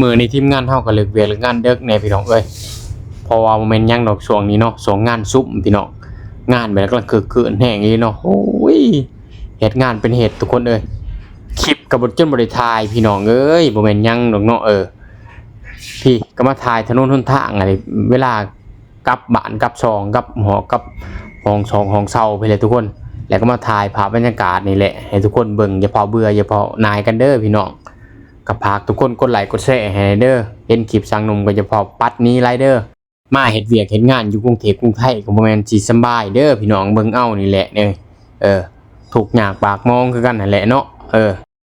ມື້ນີ້ທີມງານເຮົາກໍເລີກວຽກເລີກງານເດິກແດ່ພີ່ນ້ອງເອີຍ ເພາະວ່າບໍ່ແມ່ນຫຍັງດອກ ຊ່ວງນີ້ເນາະ ຊ່ວງງານຊຸມພີ່ນ້ອງ ງານແບບກຳລັງຄຶກຄື້ນແຮງອີ່ຫຼີເນາະ. ໂອ້ຍ ເຮັດງານເປັນເຫດທຸກຄົນເອີຍ ຄລິບກໍບໍ່ ຈົນບໍ່ໄດ້ຖ່າຍພີ່ນ້ອງເອີຍ ບໍ່ແມ່ນຫຍັງດອກເນາະ. ເອີ ພີ່ກໍມາຖ່າຍຖະໜົນຫົນທາງ ອັນນີ້ເວລາ ກັບບ້ານກັບຊ່ອງ ກັບຫໍກັບຫ້ອງຊ່ອງຫ້ອງເຊົ່າພີ້ແຫຼະທຸກຄົນ ແລ້ວກໍມາຖ່າຍພາບບັນຍາກາດນີ້ແຫຼະໃຫ້ທຸກຄົນເບິ່ງ. ຢ່າຟ້າວເບື່ອ ຢ່າຟ້າວໜ່າຍກັນເດີພີ່ນ້ອງ. ກໍຝາກທຸກຄົນກົດໄລກົດແຊໃຫ້ແດ່ເດີ. ເຫັນຄລິບຊ່າງໜຸ່ມກໍຢ່າຟ້າວປັດໜີຫຼາຍເດີ. ມາເຮັດວຽກເຮັດງານຢູ່ກຸງເທບກຸງໄທກໍບໍ່ແມ່ນຊິສະບາຍເດີພີ່ນ້ອງ ເບິ່ງເອົານີ້ແຫຼະເດີ. ເອີ ທຸກຍາກປາກໝອງຄືກັນຫັ້ນແຫຼະເນາະ. ເອີ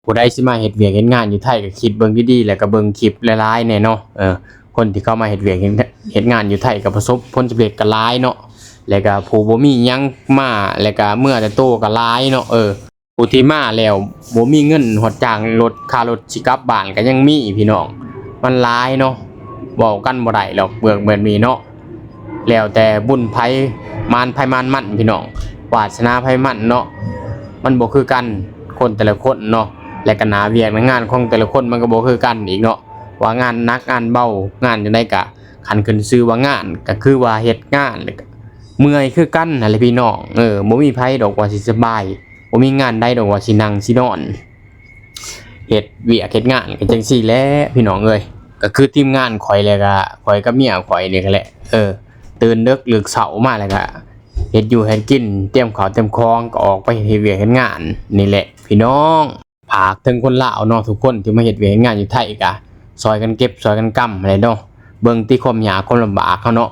ຜູ້ໃດຊິມາເຮັດວຽກເຮັດງານຢູ່ໄທກໍຄິດເບິ່ງດີໆ ແລ້ວກໍເບິ່ງຄລິບຫຼາຍໆແດ່ເນາະ. ເອີ ຄົນທີ່ເຂົາມາເຮັດວຽກເຮັດ ເຮັດງານຢູ່ໄທກໍປະສົບຜົນສຳເລັດກໍຫຼາຍເນາະ ແລ້ວກໍຜູ້ບໍ່ມີຫຍັງມາ ແລ້ວກໍເມືອແຕ່ໂຕກໍຫຼາຍເນາະ. ເອີ ຜູ້ທີ່ມາແລ້ວບໍ່ມີເງິນຮອດຈ້າງລົດ ຄ່າລົດຊິກັບບ້ານກໍຍັງມີພີ່ນ້ອງ ມັນຫຼາຍເນາະ ເວົ້າກັນບໍ່ໄດ້ດອກເລື່ອງແບບນີ້ເນາະ. ແລ້ວແຕ່ບຸນໃຜ ໝານໃຜໝານມັນພີ່ນ້ອງ ວາດສະໜາໃຜມັນເນາະ ມັນບໍ່ຄືກັນ ຄົນແຕ່ລະຄົນເນາະ ແລະກໍໜ້າວຽກໜ້າງານຂອງແຕ່ລະຄົນມັນກໍບໍ່ຄືກັນອີກເນາະ ວ່າງານໜັກງານເບົາ ງານຈັ່ງໃດກະ ຄັນຂຶ້ນຊື່ວ່າງານ ກໍຄືວ່າເຮັດງານ ແລ້ວກໍເມື່ອຍຄືກັນຫັ້ນແຫຼະພີ່ນ້ອງ. ເອີ ບໍ່ມີໃຜດອກວ່າຊິສະບາຍ ບໍ່ມີງານໃດດອກວ່າຊິນັ່ງຊິນອນ ເຮັດວຽກເຮັດງານກໍຈັ່ງຊີ້ແຫຼະພີ່ນ້ອງເອີຍ. ກໍຄືທີມງານຂ້ອຍແຫຼະ ກໍຂ້ອຍກັບເມຍຂ້ອຍນີ້ແຫຼະ ເອີ ຕື່ນເດິກເລິກເຊົ້າມາແລ້ວກໍເຮັດຢູ່ເຮັດກິນ ຕຽມເຂົ້າຕຽມຂອງ ກໍອອກໄປເຮັດວຽກເຮັດງານນີ້ແຫຼະພີ່ນ້ອງ. ຝາກເຖິງຄົນລາວເນາະ ທຸກຄົນທີ່ມາເຮັດວຽກເຮັດງານຢູ່ໄທ ກໍຊ່ອຍກັນເກັບຊ່ອຍກັນກຳຫັ້ນແຫຼະເນາະ. ເບິ່ງຕິຄວາມຍາກຄວາມລຳບາກເຮົາເນາະ